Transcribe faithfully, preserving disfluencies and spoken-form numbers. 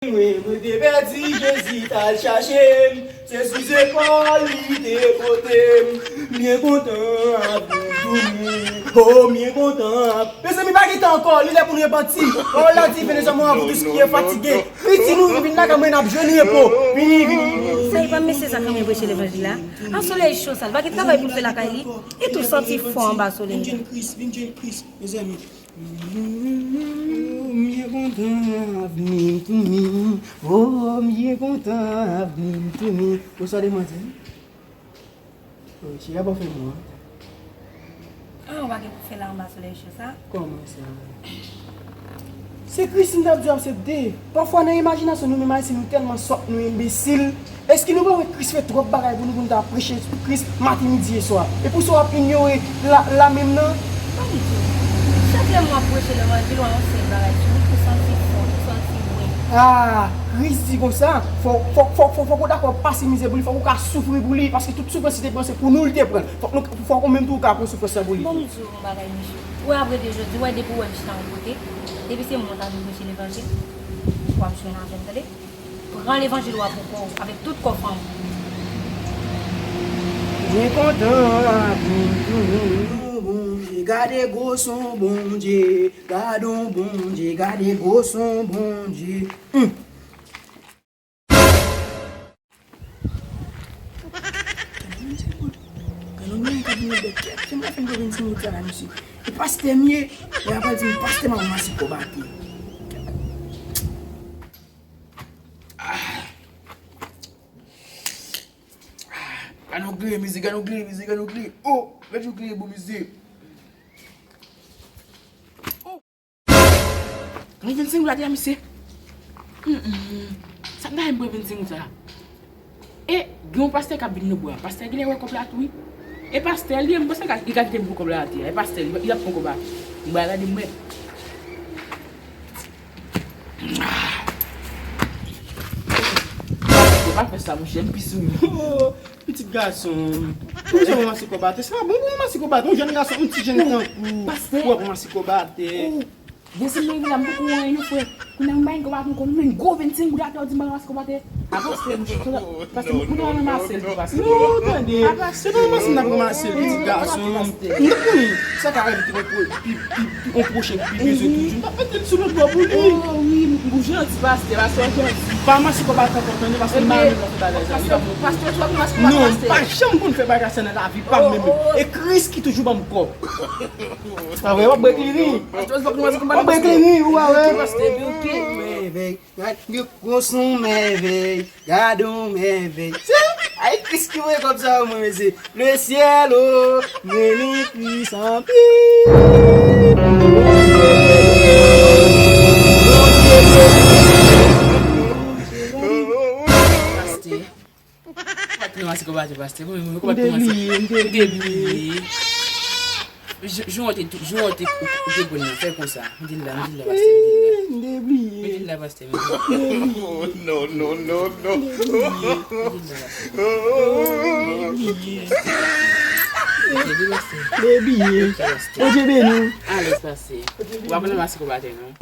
Mwen, mwen te pèdi, Jezi t al chache m. Se sou zepòl li te pote m. M byen kontan ap vin tounen. Oh, m byen kontan ap. Mezanmi, pa gen tan ankò, li lè pou n repanti. Pawòl la di, venez à moi, vous tous qui êtes fatigués. Piti nou, vin lakay mwen, n ap jwenn repo. Vini, vini, vini. Sa e pa mesye sa k renmen preche levanjil la? An solèy cho sa, li pa gen travay pou l fè lakay li. Li tou santi fò anba solèy la. Vin jwenn Kris, vin jwenn Kris, mezanmi. M byen kontan ap vin tounen. Oh, m byen kontan ap vin tounen. Ou sa demanti? Oh, cheri a pa fè mwen. Ah, ou pa gen pou fè la anba solèy cho sa? Kòman sa? Se Kris m t ap di w aksepte. Pafwa nan imajinasyon nou menm Ayisyen nou tèlman sòt, nou enbesil. Èske nou pa wè Kris fè twòp bagay pou nou, pou nou ta preche sou Kris maten, midi e swa? Epi w ap inyore la, la menm nan? Ban m di w, chak lè m ap preche levanjil, w a yon sèl bagay, ou tou santi fò, ou tou santi byen. Ah, Kris di konsa, fò, fò, fò, fò, fòk ou dakò pase mizè pou li, fòk ou ka soufri pou li, paske tout soufrans li te pran, se pou nou li te pran. Fòk nou, fòk ou menm tou ou ka pran soufrans lan pou li. Ban m di w yon bagay, Michou. Ou wè apre de jodi, ou wè depi ou wè m chita yon kote, depi se mwen k ap vin preche levanjil, w ap jwenn avè m, tande? Pran levanjil ou a pou kò w, avèk tout kò fanm ou. Byen kontan ap vin tounen. Bondye, gade gwo son Bondye, gade on Bondye, gade gwo son Bondye. Hum. Gade yon moun k ap vin nan bèk kèt. Se mwen fè m gwo vennsenk goud sa la, mesye. E pastè m ye. Lè y ap di m pastè, m ap ranmase kòb atè. Ah. Ah. Gade yon grenn mizik, gade yon grenn mizik, gade yon grenn. Oh, gade yon grenn bon mizik. Oh. Mwen vennsenk goud atè a, mesye. Hum, hum. Sa m ta fè m pran vennsenk goud sa? E gen yon pastè k ap vin nan bò a. Pastè genlè wè kòb la tou, wi. E pastè li, m panse li ka kite m pran kòb la atè a. E pastè li, li ap pran kòb la. M pral gade m wè. Pastè, pa fè sa, monchè, m pi sou ou. Pitit gason m. Ou bezwen ranmase kòb atè. Se pa bon pou ranmase kòb atè. Yon jèn gason, yon ti jèn tankou ou ap ranmase kòb atè. Desann mwen la, m poko wè anyen non, frè. Kounye a m bay yon kòb atè ankò, m jwenn gwo vennsenk goud atè, ou di m pa ranmase kòb atè. A pastè, monchè, pastè, m konnen w ranmase l tou, pastè. Non, tande. Se pa ranmase m t ap ranmase l, pitit gason m. M t ap konnen sa ka rive te yon pwochen ki pi bezwen toujou. M t ap mete l sou lòt bò pou li. Oh wi, ou janti, pastè, pastè w janti. Pa ranmase kòb atè ankò, tande, paske m pa renmen lè w fè bagay sa. Pastè, pastè, ou ranmase kòb atè, pastè. Non, m pa janm konn fè bagay sa nan lavi pa m menm. E Kris ki toujou ban m kòb. Pa vre, w ap brek li wi. W ap brek li wi, ou pa wè. Mèvèy, gad yon gwo son mèvèy, gad yon mèvèy. Se, ay Kris ki voye kòb sa yo mwen, mesye. Le cielo, mwen ni Kris anpil. Pastè. Ou pa t nan mase kòb atè, pastè. Mwen menm, kòb atè mwen, m te bliye, m te bliye. Jou, jou an te, jou an te, ou, ou te pran nan, fè konsa. M te la, m te la, pastè, m te la. M te bliye. M te la, pastè, m te la. Oh, non, non, non, non. M te la, pastè. M te bliye. M te bliye, pastè. M te bliye. Ok, pastè. Bondye beni w. Alèz, pastè. Ou pa konn mase kòb atè, non?